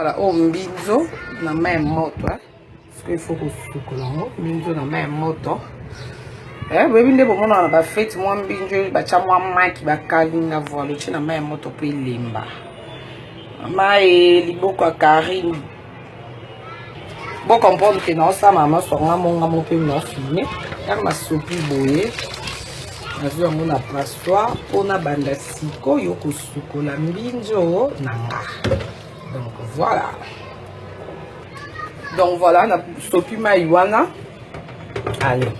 Voilà, oyo mbinzo na mai ya moto. Parce qu'il faut kosukola yango mbinzo na mai ya moto. Eh, boyebi nde bomonaka na bafete mwa mbinzo batya mwa maki bakalinga voilà otye na mai ya moto mpo elemba. Mai liboko ya Karine. Bo comprendre que naosala mama songa monga mo mpe naofilme yaka nasopi boye nazwi yango na passoire mpo nabanda sikoyo kosukola mbinzo na nga. Donc voilà, donc voilà, nasopi mai wana. Allez,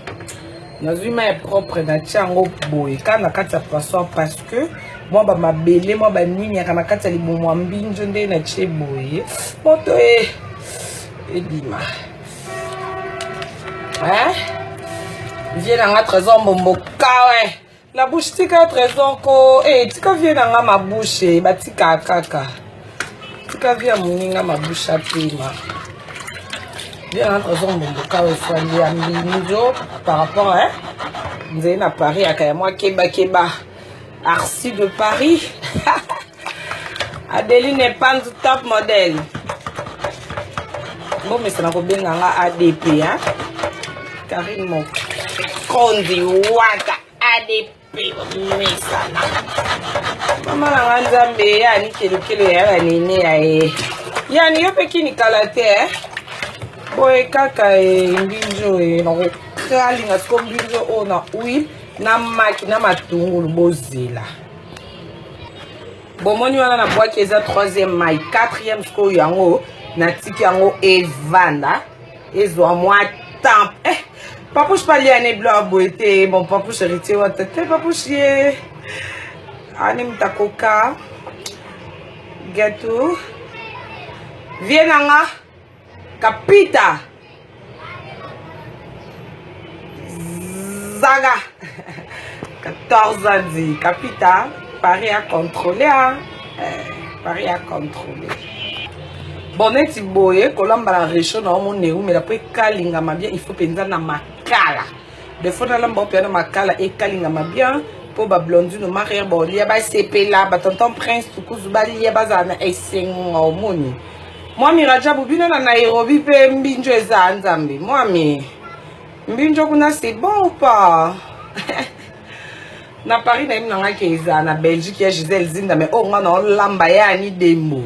nazwi mai propre, natia yango boye kaka na kati ya passoire parce que mwa bamabele mwa banini yaka na kati ya libumu ya mbinzo nde natie boye moto e ebima. Hein? Vie na nga Trésor Mbombo kawe la bouche, tika Trésor ko eh, tika vie na nga mabouche batika kaka, tika vie ya moninga mabouche apema. Vie na nga Trésor Mbombo kawe efandi ya mbinzo par rapport hein? Nzeli na Paris yaka ya mwa kebakeba Arcy de Paris. Adeline Panzu top model. Bomesana kobenga nga ADP hein? Karine Mokonzi wata ADP bomesana. Mama na nga Nzambe ya ni kelokelo ya banene ya ye. Yani yo mpe kini kala te eh? Boye kaka e mbinzo e nakokalinga siko mbinzo oyo na huile na maki na matungulu bozela. Bomoni wana na bwaki eza 3e mai 4e sikoyo yango natiki yango evanda ezwa mwa temps. Eh, Papouche palia ne blo aboye te. Bon, Papouche héritier wata te, Papouche ye ani mutakoka gâteau vie nanga kapita zaga 14 ans dit kapita Paris a contrôlé hein? Eh, Paris a contrôlé. Bon, neti boye kolamba na réchaud na omona eumela mpo ekalingama bien, il faut mpenza na makala. Des fois nalamba mpenza na makala ekalingama bien mpo bablondine mariere baolia basepela, batonton prince tukuzu balia bazala na esengo. Omoni mwami Rajabu bino na Nairobi mpe mbinjo eza nzambe mwami mbinjo kuna, c'est bon ou pas? Na Paris nayebi na ngai ke eza na Belgique ya Gisèle Zinda, mais oyo nga na olamba ya ani dembo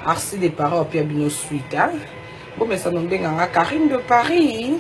Arsi de Paris opia bino suite hein? Bomesana obenga nga Karine de Paris.